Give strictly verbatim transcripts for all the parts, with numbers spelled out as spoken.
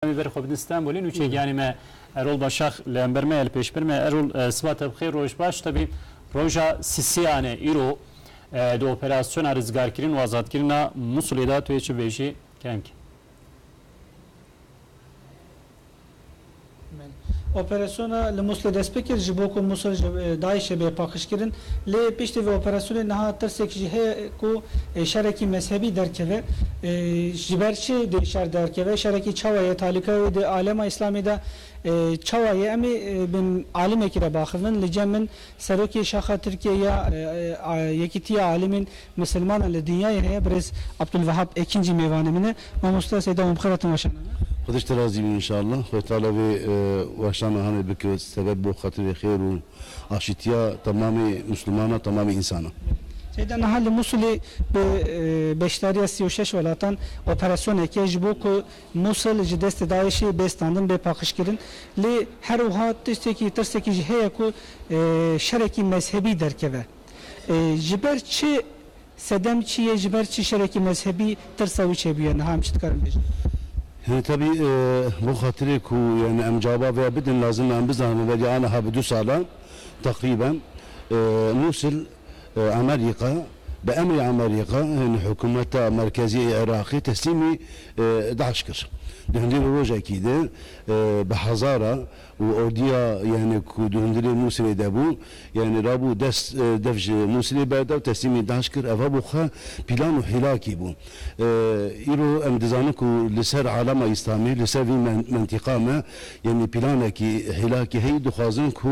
Em ê ber xwe bidin Stenbolê, nûçeyê giyanê me Erol Başak li hember me ye, li pêşber me. Erol, e, siba te bi xêr, roj baş. Tebî roja sisiyan e îro, e, di operasyona rizgarkirin û azadkirina Musulê de tu yê çi bêjî? Kerem ke. Operasyona li Muslê dest pê kir, ji bo ku Musul ji, e, DAIŞê bê paqijkirin. Lê piştî vê operasyonê niha tirsek jî heye ku, e, şerekî mezhebî derkeve. E, ji ber çi dê şer derkeve? Şerekî çawa ye? Talîka wê di alema Îslamê de, e, çawa ye? Em ê, e, bi alimekî re baxivin. Li cem min Serokê Şaxa Tirkiye ya, e, e, a, Yekîtiya Alimên Misilmanan li Dinyayê heye, birêz Abdulwehab Ekincî mêvanê min e. Mamoste Seyda, hûn bi xêr hatin, weşana me. Xwedê ji te razî bî înşallah. Xwedê Teala vê, e, weşana hanê bike sebeb bo xatirê xêr û aşîtiya temamê Mislimana, temamê însana. Seyda, niha li Musulê bi, e, beşdariya sî û şeş welatan operasyoneke ji bo ku Musul ji destê DAIŞê bê standin, bê paqijkirin. Lê her wiha tiştekî, tirsekî jî heye ku, e, şerekî mezhebî derkeve. E, ji ber çi, sedem çi ye, ji ber çi şerekî mezhebî tirsa wî çêbûye? Niha em çi dikarin bêjin? Yanî tebî, e, bo xatirê ku, yanî, em cewaba vê bidin, lazim e em bizanin, vediya aniha bi du sala teqrîben, e, Musil, e, Amerîka, bi emrê Amerîka, yanî hikûmeta merkezî yê Iraqê teslîmî, e, DAIŞ kir. Di hundirê rojekî de, e, bi hezara û ordiya, yanî ku di hundirê Musilê de bû, yanî rabû dest, e, dev ji Musilê berda û teslîmî DAIŞ kir. Eva bi xwe plan û hîlakî bû. E, îro em dizanin ku li ser alema Îslamî, li ser vî men-, mentîqa me, yanî planekî, hîlakî heyî, dixwazin ku,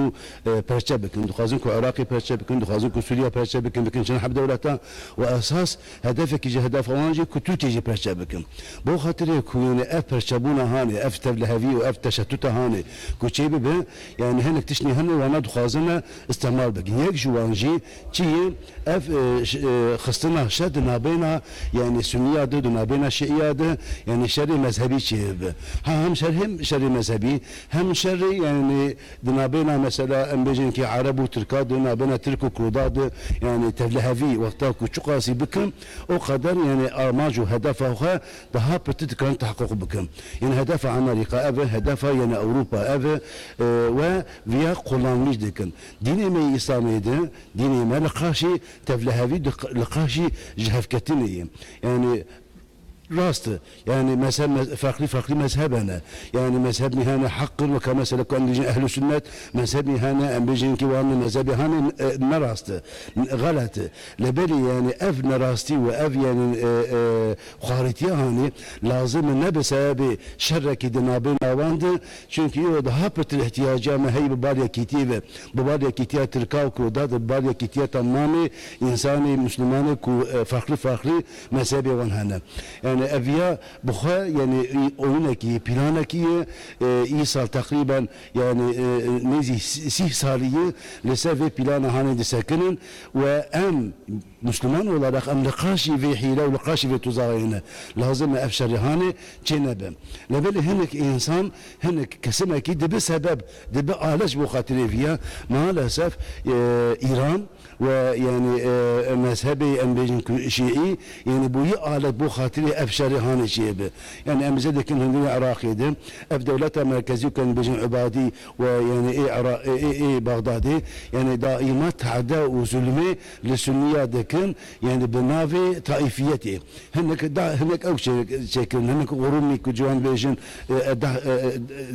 e, perçe bikin, dixwazin ku Iraqê perçe bikin, dixwazin ku Sûriye perçe bikin, bikin çend heb dewleta û esas hedefekî ji hedefa wan jî ku Tirkiye jî perçe bikin. Bo xatirê ku, yanî, ev perçebûna hanê, ev tevlihevî û ev teşetuta hanê ku çêbibe, yanî, hinek tiştê hene wana dixwazine îstimar bikin. Yek ji wan jî çi ye? Ev, e, ş-, e, xistina şer di nabêna, yanî, Sunniya de, di nabêna Şiiya de, yanî, şerê mezhebî çêbibe. Ha, hem şer, hem şerê mezhebî, hem şerê, yanî, di nabêna, mesela, em bêjin ki Ereb û Tirka de, nabêna Tirk û Kurda de, yanî, tevlihevî wexta ku çiqasî bikin, o qeder, yanî, amac û hedefa xwe daha pirtir dikarin tehqîq bikin. Yanî, hedefa Amerîka ev e, hedefa, yanî, Ewropa ev e, e, we viya kullanmîş dikin. Dînê me yê Îslamê de, dînê me li qaşî tevlihevî, di q-, li qaşî ji hevketinê ye. Yanî, rast e. Yanî mezheb, mez-, farklı farklı mezheb hene. Yanî mezhebî hene heq in, weke mesela ku em dibêjin Ehlü Sünnet, mezhebî hene em bêjin ki wan mezhebî hene, e, ne rast e, n-, xelet e. Lê belê yanî ev nerastî û ev yanî, e, e, xwarîtiya hanî lazim e ne bi sebebê şerekî di nabêna wan de, çunkî îro daha pirtir ihtiyaca me heye bi bar yekîtiyê ve, bi bar yekîtiya Tirka û Kurda de, bi bar yekîtiya temamê însanê Mislimanê ku, e, farklı farklı mezhebê wan hene. Yanî ev ya bi xwe, yanî, î-, oyunekî, planekî ye, e, îsal teqrîben, yanî, e, nêzî sî-, sî salî ye, li ser vê plana hanê disekinin û em Misliman olarak em li qaşî vê hîle û li qaşî vê tuzaxê ne. Lazim e ev şerê hanê çê nebe. Lê belê hinek însan, hinek kesimekî dibe sebeb, dibe aleş bo xatirê viya. Maalesef, e, Îran, we, yanî, e, mezhebê em bêjin ku Şîî, yanî bûyî alet bo xatirê ev şerê hanê çêbe. Yanî em zêde dikin hundirê Iraqê de, ev dewleta merkezî ku em bêjin Ibadî we, yanî ê Ira-, ê, ê, ê Baxdadê, yanî daîma tade û zulmê li Sunniya dikin, yanî bi navê taîfiyetê. Hinek da, hinek ew çê-, çêkirin, hinek Urumî ku ciwan bêjin, e, e, da, e, e,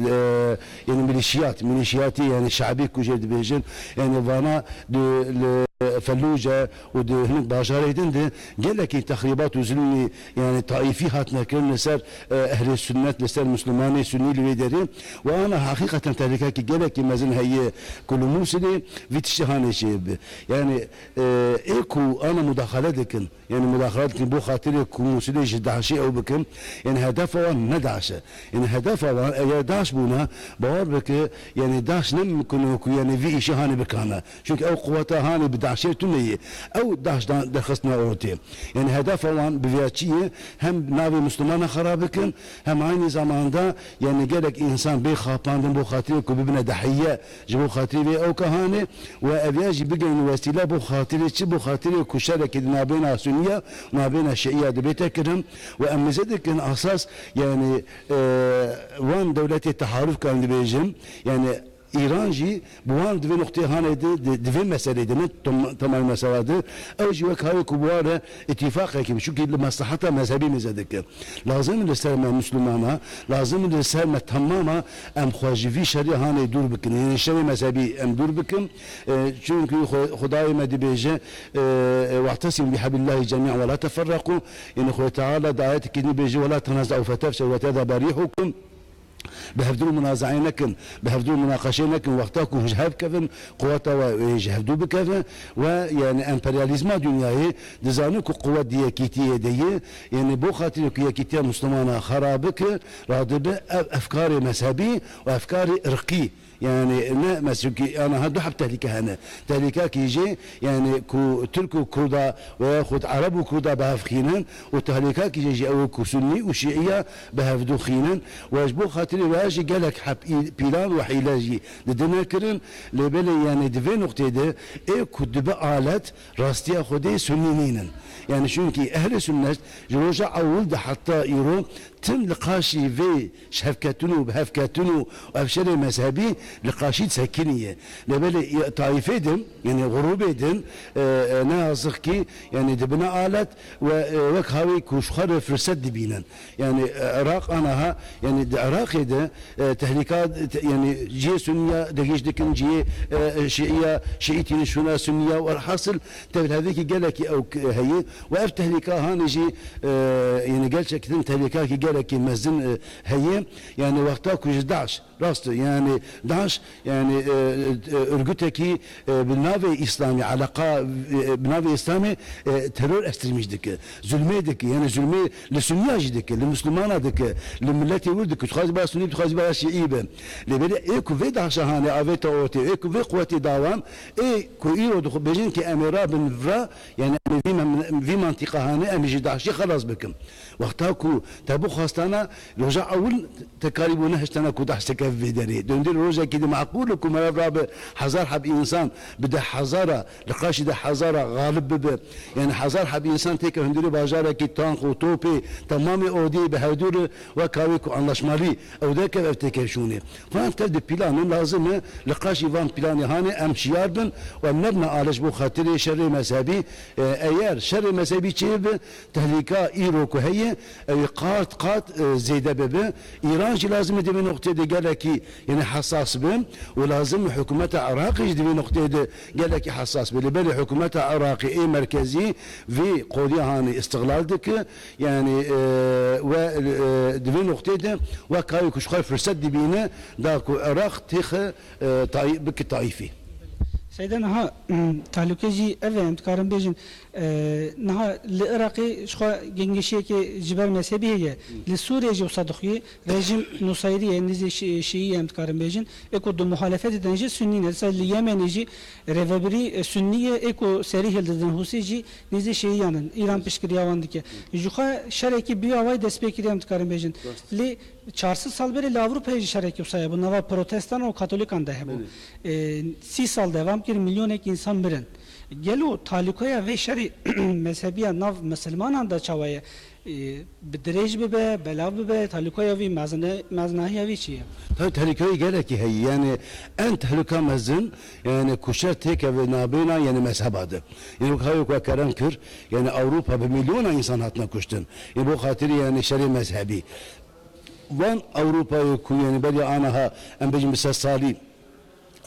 e, yanî milîşiyat, milîşiyatî, yanî şabî ku jê dibêjin, yanî vana di, li Felûce û di hinek bajarê din de gelekî texrîbat û zulmî, yanî taîfî hatine kirin li ser, e, ehlê sunnet, li ser Mislimanê Sunnî li wê derê. Û ana heqîqeten tehlîkekî gelekî mezin heye ku li Mûsilê vî tiştî hanê çêbibe. Yanî, e, ê ku ana mudaxale dikin, yanî mudaxalat dikin bo xatirê ku Mûsilê ji DAIŞê ew bikin. Yanî hedefa wan ne DAIŞ e. Yanî hedefa wan eger DAIŞ bûna, bawer bike, yanî DAIŞ ne mimkun e ku, yanî, vî îşê hanê bikana. Çunkî ew quweta hanê bi eşîret tune ye. Ew DAIŞ dan derxistina ortê. Yani hedefa wan bi vêya çi ye? Hem navê Müslümana xera bikin, hem aynî zamanda yani gelek insan bê xapandin bo xatirê ku bibine dehiye ji bo xatirê vê ewka hanê û ev ya jî bigihînin wesîle bo xatirê çi? Bo xatirê ku şerekê di nabêna Sunniya, nabêna Şiiya dibête kirin û em mize dikin asas yani, e, wan dewletê teharuf kan dibêjin, yani Îran jî bi wan di vê nuqtê hanê de, di, di vê meselê de, ne tom-, temamê mesela de, ew jî wek hawê ku bi wan re îtîfaqekî bi, çunkî li mesleheta mezhebî mêze dike. Lazim li ser me Mislumana, lazim li ser me temama em xwe ji vî şerê hanê dûr bikin. Yanî şerê mezhebî em dûr bikin. E, çunkî Xwe-, Xwedayê me dibêje, e, e, "Wa'tesimu bi hablillahi cemi'an ve la teferrequ." Yanî Xwedê Teala di ayetekî dibêje, "Ve la tenaza'u fetefşelu ve tezhebe rihukum." Bi hevdû munazae nekin, bi hevdû munaqeşe nekin, wexta ku ji hev kevin, quweta we ê ji hevdû bikeve we, yani emperyalîzma dinyayê dizane ku quwet di yekîtiyê de ye, yani bo xatirê ku yekîtiya Muslimana xera bike, radibe ev efkarê mezhebî û efkarê irqî, yani ne mes-, çunkî ana ha du heb tehlîke hene. Tehlîkakî jê, yani ku Tirk û Kurda veya xud Ereb û Kurda bi hev xînin û tehlîkakî jê jî ew ku Sunnî û Şiiya bi hevdû xînin û ji bo xatirê wê jî gelek heb î-, pîlan û hîle jî didine kirin. Lê belê, yani di vê nuqtê de ê ku dibe alet rastiya Xwedê Sunnî nînin. Yani çunkî ehlê sunnet ji roja ewil de heta îro tim li qaşî vê şevketin û bihevketin û ev şerê mezhebî li qaşî sekiniye. Lê belê taîfê din, yani grûbê din, e, e, ne yazık ki, yani dibine alet, we, e, wek hawê ku ji xwe re firset dibînin. Yani, e, Iraq anaha, yani di Iraqê de, e, tehlîka, te-, yani cihê Sunniya degîş dikin, cihê, e, e, Şiiya, Şiîtî şûna Sunniya, welhasil tevlhevekî gelekî ew k-, heye. Û ev tehlîka hanê jî, e, yani gerçekten tehlîkakî gelekî mezin, e, heye. Yani wexta ku ji DAIŞ Rast e, yani DAIŞ, yani, e, e, örgütekî, e, bi navê Îslamê, eleqa, e, bi navê Îslamê, e, terör ekstremîst dike, zulmê dike, yani zulmê li Sunniya jî dike, li Muslimana dike, li miletê wir dike, dixwazî ba Sunnî, dixwazî ba Şiî be. Lê belê ê ku vê DAIŞa hanê avête ortê, ê ku vê quwetê dawan, ê ku îro dixwe bêjin ki em ê rabin vira, yani em ê vî mem-, vî mantîqa hanê, em ê ji DAIŞê xelas bikin. Wexta ku te bixwastana, roja ewil te karîbû nehiştana ku DAIŞ teke vê derê. Dundê rojekî di meqûl e ku meriv rabe hezar heb însan bi deh hezara, li qaşî deh hezara xalib bibe. Yani hezar heb însan têke hundirê bajarekî tank û topê temamê ordiyê bi hevdû re wek hawê ku anlaşmalî ew derkev ev têke şûnê. Van tev di pîlan in, lazim e li qaşî van pîlanê hanê em şiyar bin û em nebine alij bo xatirê şerê mezhebî. E, eger şerê mezhebî çêbe, tehlîka îro ku heye, ew ê qat qat, e, zêde bibe. Îran jî lazim e di vê noqtê de gelekî, yani hesas be û lazim e hikûmeta Iraqê jî di vê noqtê de gelekî hesas be. Lê belê hikûmeta Iraqê ê merkezî vê qoriya hanê îstiqlal dike, yani, e, we, e, di vê noqtê de wek kayê ku ji xwe firset dibîne, da ku Iraq têxe, e, tay-, bike tayîfî. Seyda, niha, tehlûke jî ev e, em dikarin bêjin, e, niha li Iraqê ji xwe gengeşiyekê ji ber mezhebî heye. Li Sûriyê jî wisa dixuye. Rejîm Nusayriye, nêzî şi-, şiî ye, em dikarin bêjin. Ê ku di muhalefetê de ne jî sunnî ne. Dîsa li Yemenê jî rêvebirî, e, sunnî ye. Ê ku serî hildidin Hûsî jî nêzî şiîyan in. Îran piştgiriya wan dike. Ji xwe şerekî bi awayî dest pê kiriye, em dikarin bêjin. Lê çar sed sal berê li Ewropayê jî şerekî wisa hebû. Nava protestan û katolîkan de hebû. E, sî sal devam kir, milyonek însan mirin. Gelo talîkoya vê şerê mezhebiya nav misilmanan de çawa ye? E, bi dirêj bibe, belav bibe, talîkoya vî mezne-, meznahiya vî çi ye? Tabii tehlîkeyê gelekî heye. Yani en tehlîka mezin, yani ku şer têkeve nabêna, yani mezheba de. Yani wek hawê ku kerem kir, yani Ewropa bi milyona însan hatine kuştin. Yani bo xatirî yani şerê mezhebî. Van Ewropayê ku yani beriya anaha em bêjin bi sed salî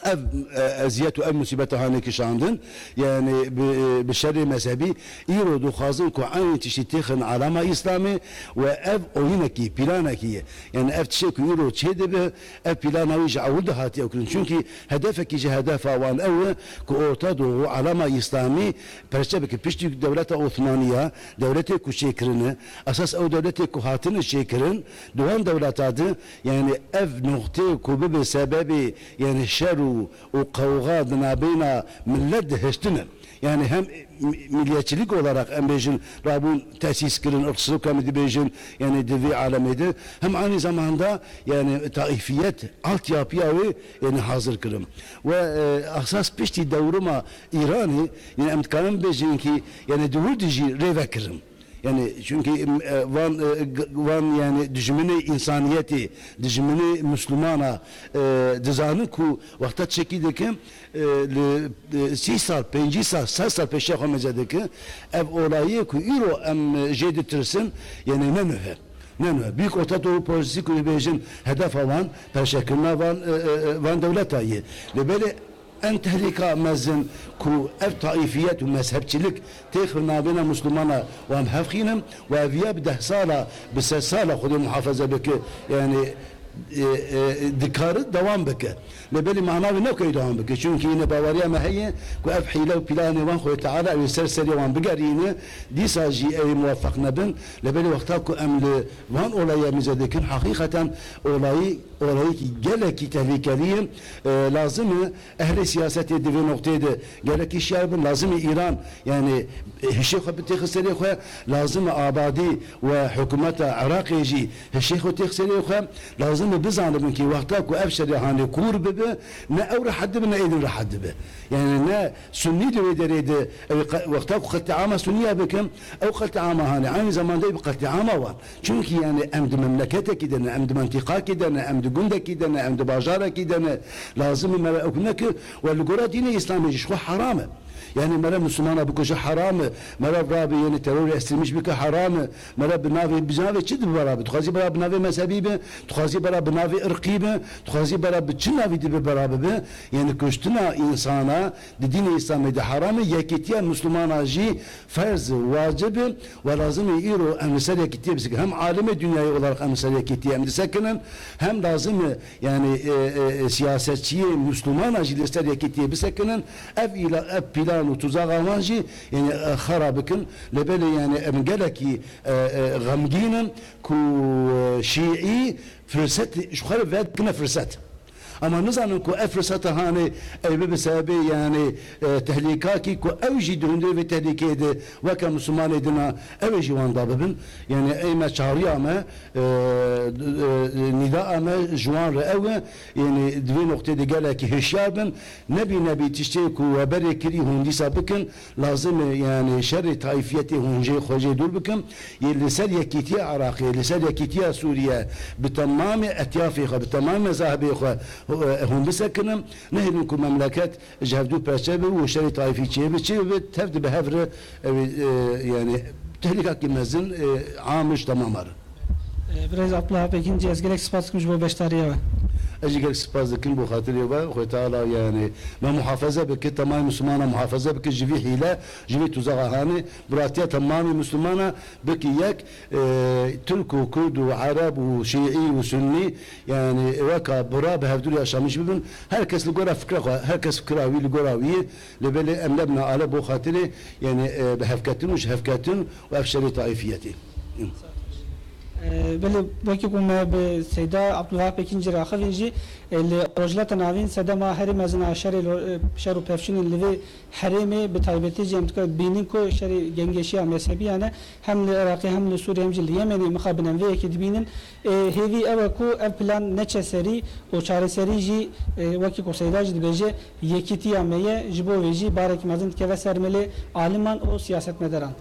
ev, e, eziyet û ev musîbeta hanê kişandin, yani bi, bi şerê mezhebî, îro dixwazin ku eynî tiştî têxin alama Îslamê û ev oyunekî, planekî ye. Yani ev tiştê ku îro çêdibe, ev plana wî ji ewil de hatiye kirin. Çunkî hedefekî ji hedefa wan ew e ku Orta Doğu alama Îslamî perçe bike. Piştî dewleta Osmaniya, dewletê ku çêkirine, esas ew dewletê ku hatine çêkirin, di wan dewleta de, yani ev noqtê ku bibe sebebê, yani şer û, û qewxa di nabêna millet de hiştine. Yani hem mi-, milliyetçilik olarak em bêjin rabûn tesîs kirin, irtislûka min dibêjin, yani di vê alemê de, hem aynı zamanda yani taifiyet altyapıya wê yani hazir kirin. Ve, e, esas piştî dewruma Îranê, yani em dikarin bêjin ki yani di wir de jî rê vekirin. Yani çünkü, em, e, van, e, g-, van yani dijminê insaniyetê, dijminê Müslümana, e, dizanin ku wexta çekî dikim, e, li, e, sî sal, pêncî sal, sed sal pêşiya xwe meze dike, ev olayê ku îro em, e, jê ditirsin, yani ne nuh e. Ne nuh e. Büyük Orta Doğu projesi ku dibêjin hedefa wan, perşekirina van, e, e, e, van dewleta ye. Lê belê en tehlîka mezin ku ev taifiyet û mezhebçilik têx navêna Müslümana wan hevxînim û ev ya bi deh sala, bi sed sala Xwedê muhafaza bike, yani e, e, dikare dewam bike. Lê belê mana wê ne ku ew dewam bike. Çünkü yine baweriya me heye ku ev hîle û planê wan Xwedê Teala ew ê ser serê wan bigerîne, dîsa jî ew ê muwefeq nebin. Lê belê wexta ku em li van olaya mîze dikin, heqîqeten olayî, olayekî gelekî tehlikelî ye. E, lazim e ehlê siyasetê di vê noqteyê de gelekî şiyar bin. Lazim e Îran, yani, e, hişê xwe bitêxe serê xwe. Lazim e abadî û hikûmeta Iraqê jî hişê xwe têx serê xwe. Lazim e bizanibin ki wexta ku ev şerê hanê kûr bibe, ne ew rehet dibe, ne êdin rehet dibe. Yani ne Sunnî di wê derê de, ew qe-, wexta ku qetliama Sunniya bikin, ew qetliama hanê aynı zamanda bi qetliama wan. Çünkü yani em di memleketekî de ne, em di mentîqakî de ne, em di gundekî de ne, em di bajarekî de ne. Lazim e me re ew neke, we li gora dînê Îslamê jî ji xwe heram e. Yani me re Müslümana bikuje heram e, me re rabe yani terorê ekstremîst bike heram e, me re bi navê, bi navê çi dibe berabe? Dixwazî berabe bi navê mezhebî be, dixwazî berabe bi navê irqî be, dixwazî berabe bi çi navî dibe berabe be? Yani kuştina insana di dînê Îslamê de heram e, yekîtiya Müslümana jî ferz e, wacib e, we lazim e îro em li ser yekîtiyê bisekin. Hem alimê dinyayê olarak em li ser yekîtiyê em disekinin, hem lazim e yani, e, e, e, siyasetçiyê Müslümana jî li ser yekîtiyê bisekinin. Ev îla-, ev plan û tuzaxa wan jî, yani, e, xera bikin. Lê belê, yani, em gelekî, e, e, xemgîn in ku, e, Şîî firset ji xwe re vedikine firset. Ama nizanin ku ev firseta hanê ew bibe sebebê, yani, e, tehlîkakî ku ew jî di hundirê vê tehlîkeyê de weke Mislimanê dina ew ê jî wan da bibin. Yani, ê me çağrıya me, e, e, nîdaa me ji wan re ew e. Yani, di vê noqtê de gelekî hişyar bin. Nebî nebî tiştê ku we berê kirî hûn dîsa bikin. Lazim e, yani, şerê taîfiyetê hûn jê xwe jê dûr bikin. Yê li ser yekîtiya Iraqê, li ser yekîtiya Sûriye, bi temamê etyafê xwe, bi temamê mezahibê xwe, e, hûn bisekinin. Nehêlin ku memleket ji hevdû perçe be û şerê taîfî çêbe, çêbe, tev dibe hev re, ew ê, e, yani, tehlîkakî mezin, e, am ji temama re. E, Birêz Abdullah Pekincî, ez gelek spas dikim ji bo beşdariya we. Ez jî gelek spas dikim bo xatirê we. Xwê Teala, yani, me muhafaza bike, temamê Mislimana muhafaza bike ji vî hîle, ji vî tuzaxa hanê. Biratiya temamê Mislimana bike yek, e, Tirk û Kurd û Ereb û Şîî û Sunnî, yani, weka bira bi hevdû re yaşamiş bibin. Her kes li gora fikra xwe, her kes fikra wî li gora wî ye. Lê belê em nebine ale bo xatirê, yani, e, bi hevketin û ji hevketin û ev şerê taîfiyetê. E, belê, wekî ku me bi Seyda Abdulwahab Pekincî re axivîn jî, e, li Rojhilata Navîn sedema herî mezin a şerê lo-, e, şer û pevçûnên li vê herêmê, bi taybetî jî em dikare bînin ku şerê gengeşiya mezhebî, yani, hem li Iraqê, hem li Sûriyê, hem jî li Yemenê mixabin em vê yekê dibînin. Ê, hêvî ew e ku ev plan neçe serî û çareserî jî, ê, wekî ku Seyda jî dibêje, yekîtiya me ye, ji bo vê jî barekî mezin dikeve ser milê aliman û siyasetmedaran.